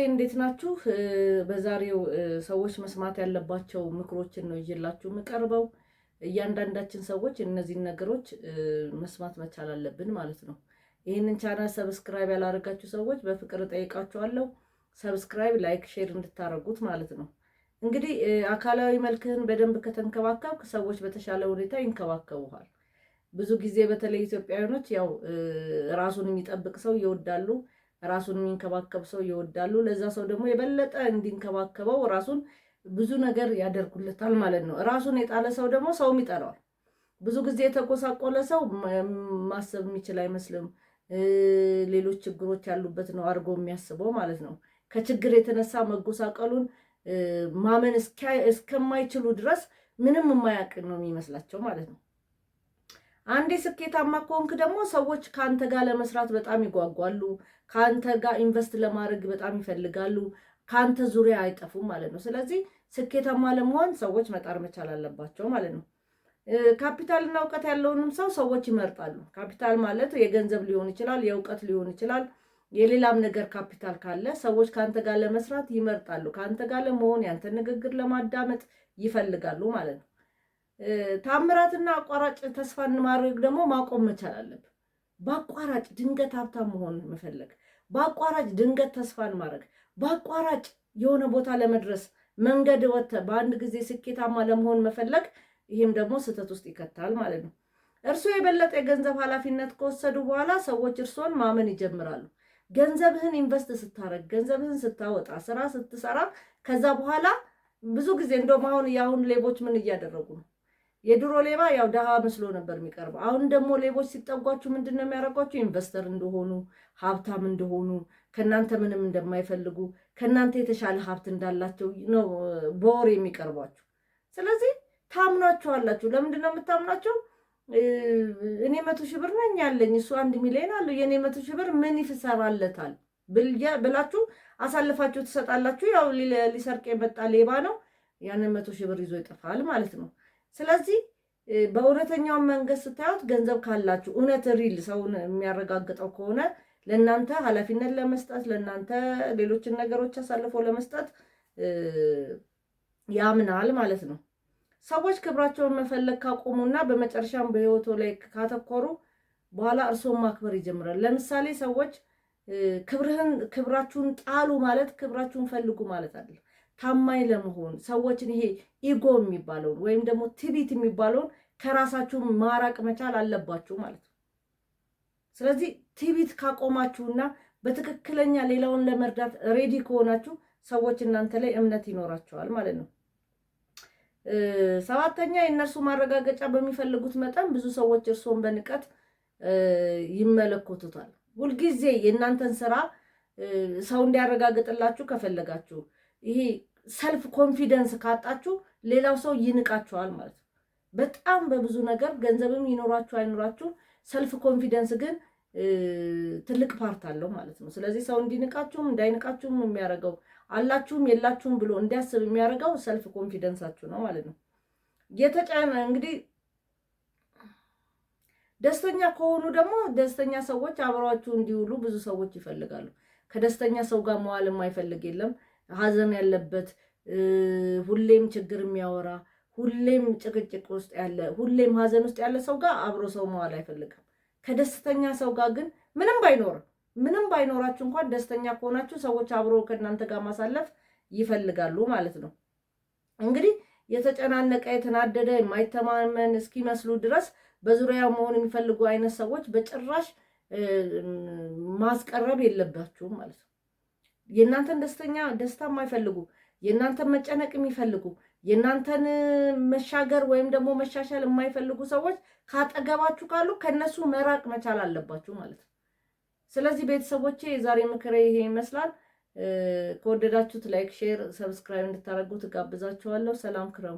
እንዴት ናችሁ? በዛሬው ሰዎች መስማት ያለባቸው ምክሮችን ነው ይዤላችሁ የምቀርበው። እያንዳንዳችን ሰዎች እነዚህን ነገሮች መስማት መቻል አለብን ማለት ነው። ይህንን channel subscribe ያላደረጋችሁ ሰዎች በፍቅር እጠይቃችኋለሁ። Subscribe፣ like፣ share እንድታደርጉት ማለት ነው። እንግዲህ አካላዊ መልክህን በደንብ ከተንከባከብክ ሰዎች በተሻለ ሁኔታ ይንከባከቡሃል። ብዙ ጊዜ በተለይ ኢትዮጵያውያኖች ያው ራሱን የሚጠብቅ ሰው ይወዳሉ። ራሱን የሚንከባከብ ሰው ይወዳሉ። ለዛ ሰው ደግሞ የበለጠ እንዲንከባከበው ራሱን ብዙ ነገር ያደርጉለታል ማለት ነው። ራሱን የጣለ ሰው ደግሞ ሰውም ይጠላዋል። ብዙ ጊዜ የተጎሳቆለ ሰው ማሰብ የሚችል አይመስልም። ሌሎች ችግሮች ያሉበት ነው አድርጎ የሚያስበው ማለት ነው። ከችግር የተነሳ መጎሳቀሉን ማመን እስከማይችሉ ድረስ ምንም የማያውቅ ነው የሚመስላቸው ማለት ነው። አንዴ ስኬታማ ከሆንክ ደግሞ ሰዎች ከአንተ ጋር ለመስራት በጣም ይጓጓሉ። ከአንተ ጋር invest ለማድረግ በጣም ይፈልጋሉ። ከአንተ ዙሪያ አይጠፉም ማለት ነው። ስለዚህ ስኬታማ ለመሆን ሰዎች መጣር መቻል አለባቸው ማለት ነው። ካፒታልና እውቀት ያለውንም ሰው ሰዎች ይመርጣሉ። ካፒታል ማለት የገንዘብ ሊሆን ይችላል፣ የእውቀት ሊሆን ይችላል፣ የሌላም ነገር ካፒታል ካለ ሰዎች ከአንተ ጋር ለመስራት ይመርጣሉ። ከአንተ ጋር ለመሆን፣ ያንተን ንግግር ለማዳመጥ ይፈልጋሉ ማለት ነው። ታምራትና አቋራጭ ተስፋን ማድረግ ደግሞ ማቆም መቻል አለብን። በአቋራጭ ድንገት ሀብታም መሆን መፈለግ፣ በአቋራጭ ድንገት ተስፋን ማድረግ፣ በአቋራጭ የሆነ ቦታ ለመድረስ መንገድ ወጥተህ በአንድ ጊዜ ስኬታማ ለመሆን መፈለግ፣ ይህም ደግሞ ስህተት ውስጥ ይከታል ማለት ነው። እርስዎ የበለጠ የገንዘብ ኃላፊነት ከወሰዱ በኋላ ሰዎች እርስዎን ማመን ይጀምራሉ። ገንዘብህን invest ስታደርግ፣ ገንዘብህን ስታወጣ፣ ስራ ስትሰራ፣ ከዛ በኋላ ብዙ ጊዜ እንደውም አሁን የአሁን ሌቦች ምን እያደረጉ ነው? የድሮ ሌባ ያው ደሃ መስሎ ነበር የሚቀርበው። አሁን ደግሞ ሌቦች ሲጠጓችሁ ምንድን ነው የሚያደርጓችሁ? Investor እንደሆኑ፣ ሀብታም እንደሆኑ፣ ከእናንተ ምንም እንደማይፈልጉ፣ ከእናንተ የተሻለ ሀብት እንዳላቸው ነው በወሬ የሚቀርቧችሁ። ስለዚህ ታምኗቸዋላችሁ። ለምንድን ነው የምታምኗቸው? እኔ 100,000 ብር ነኝ ያለኝ፣ እሱ 1 ሚሊዮን አለው፣ የእኔ 100,000 ብር ምን ይሰራለታል ብላችሁ አሳልፋችሁ ትሰጣላችሁ። ያው ሊሰርቅ የመጣ ሌባ ነው። ያንን 100,000 ብር ይዞ ይጠፋል ማለት ነው። ስለዚህ በእውነተኛውን መንገድ ስታዩት ገንዘብ ካላችሁ እውነት real ሰውን የሚያረጋግጠው ከሆነ ለእናንተ ኃላፊነት ለመስጠት፣ ለእናንተ ሌሎችን ነገሮች አሳልፎ ለመስጠት ያምናል ማለት ነው። ሰዎች ክብራቸውን መፈለግ ካቆሙና በመጨረሻም በሕይወቶ ላይ ካተኮሩ በኋላ እርስዎን ማክበር ይጀምራል። ለምሳሌ ሰዎች ክብርህን ክብራችሁን ጣሉ ማለት ክብራችሁን ፈልጉ ማለት አይደለም። ታማኝ ለመሆን ሰዎችን ይሄ ego የሚባለውን ወይም ደግሞ ትቢት የሚባለውን ከራሳችሁ ማራቅ መቻል አለባችሁ ማለት ነው። ስለዚህ ትቢት ካቆማችሁና በትክክለኛ ሌላውን ለመርዳት ready ከሆናችሁ ሰዎች እናንተ ላይ እምነት ይኖራቸዋል ማለት ነው። ሰባተኛ፣ የእነርሱ ማረጋገጫ በሚፈልጉት መጠን ብዙ ሰዎች እርስዎን በንቀት ይመለከቱታል። ሁልጊዜ የእናንተን ስራ ሰው እንዲያረጋግጥላችሁ ከፈለጋችሁ፣ ይሄ self confidence ካጣችሁ ሌላው ሰው ይንቃችኋል ማለት ነው። በጣም በብዙ ነገር ገንዘብም ይኖራችሁ አይኖራችሁ self confidence ግን ትልቅ part አለው ማለት ነው። ስለዚህ ሰው እንዲንቃችሁም እንዳይንቃችሁም የሚያደርገው፣ አላችሁም የላችሁም ብሎ እንዲያስብ የሚያደርገው self confidence ኣችሁ ነው ማለት ነው። የተጫነ እንግዲህ ደስተኛ ከሆኑ ደግሞ ደስተኛ ሰዎች አብረዋችሁ እንዲውሉ ብዙ ሰዎች ይፈልጋሉ። ከደስተኛ ሰው ጋር መዋል የማይፈልግ የለም። ሀዘን ያለበት፣ ሁሌም ችግር የሚያወራ፣ ሁሌም ጭቅጭቅ ውስጥ ያለ፣ ሁሌም ሀዘን ውስጥ ያለ ሰው ጋር አብሮ ሰው መዋል አይፈልግም። ከደስተኛ ሰው ጋር ግን ምንም ባይኖር፣ ምንም ባይኖራችሁ እንኳን ደስተኛ ከሆናችሁ ሰዎች አብሮ ከእናንተ ጋር ማሳለፍ ይፈልጋሉ ማለት ነው። እንግዲህ የተጨናነቀ፣ የተናደደ፣ የማይተማመን እስኪመስሉ ድረስ በዙሪያው መሆን የሚፈልጉ አይነት ሰዎች በጭራሽ ማስቀረብ የለባችሁም ማለት ነው። የእናንተን ደስታ የማይፈልጉ፣ የእናንተን መጨነቅ የሚፈልጉ፣ የእናንተን መሻገር ወይም ደግሞ መሻሻል የማይፈልጉ ሰዎች ካጠገባችሁ ካሉ ከነሱ መራቅ መቻል አለባችሁ ማለት ነው። ስለዚህ ቤተሰቦቼ የዛሬ ምክሬ ይሄ ይመስላል። ከወደዳችሁት like፣ share፣ subscribe እንድታደርጉ ትጋብዛችኋለሁ። ሰላም ክረሙ።